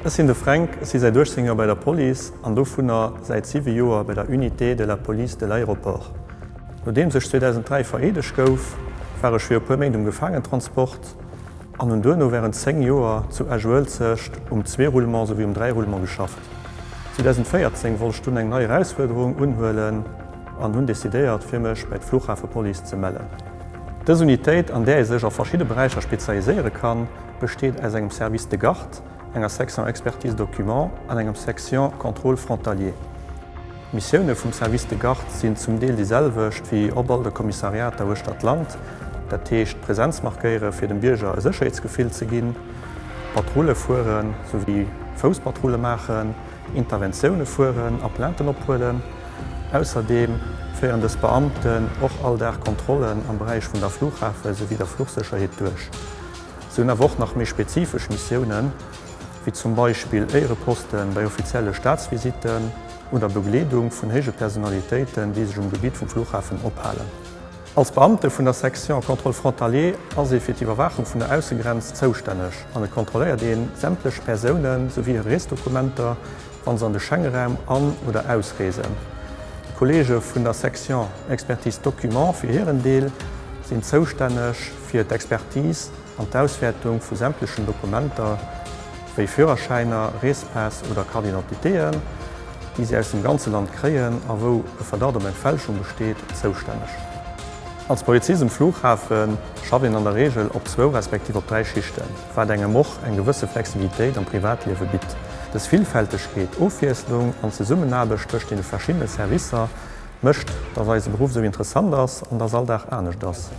Ech sinn de Fränk, ech si säit 18 Joer bei der Police an dovunner säit 7 Joer bei der Unité de la Police de l'Aéroport. Nodeems ech 2003 vereedegt gouf, war ech fir e puer Méint um Gefaangentransport an hunn duerno wärend 10 Joer zu Esch-Uelzecht um Zwee-Roulement souwéi um Dräi-Roulement geschafft. 2014 wollt ech dunn eng nei Erausfuerderung unhuelen an hunn decidéiert fir mech bei d'Fluchhafepolice ze mellen. Dës Unitéit, an där ee sech a verschidde Beräicher spezialiséiere kann, besteet aus engem Service de garde, enger Section Expertise documents an engem Section Contrôle frontalier. D'Missioune vum Service de garde sinn zum Deel déi selwecht wéi op all de Kommissariater uechter d'Land, dat heescht Präsenz markéiere fir dem Bierger e Sécherheetsgefill ze ginn, Patrulle fueren, souwéi Fousspatrulle maachen, Interventioune fueren a Plainten ophuelen. Ausserdeem féieren dës Beamten och all Dag Kontrollen am Beräich vun der Flughafe souwéi der Fluchsécherheet duerch. Si hunn awer och nach méi spezifesch Missiounen, wéi zum Beispill Éiereposten bei offizielle Staatsvisitten oder Begleedung vun héije Personalitéiten, déi sech um Gebitt vum Flughafen ophalen. Als Beamte vun der Section Contrôle frontalier ass ee fir d'Iwwerwaachung vun der Aussegrenz zoustänneg an et kontrolléiert ee sämtlech Persounen souwéi hir Reesdokumenter, wa se an de Schengeraum an oder ausreesen. D'Kolleege vun der Section Expertise documents fir hiren Deel sinn zoustänneg fir d'Expertise an d'Auswäertung vu sämtlechen Dokumenter, wéi Führerschäiner, Reespäss oder Carte d'identitéen, déi si aus dem ganze Land kréien a wou e Verdacht op eng Fälschung besteet, zoustänneg. Als Polizist um Flughafe schafft een an der Reegel op zwou respektiv op 3 Schichten, wat engem och eng gewësse Flexibilitéit am Privatliewe bitt. Dës Villfältegkeet, Ofwiesslung an Zesummenaarbecht tëscht deene verschiddene Servicer mécht, dass eise Beruff esou interessant ass an dass all Dag anescht ass.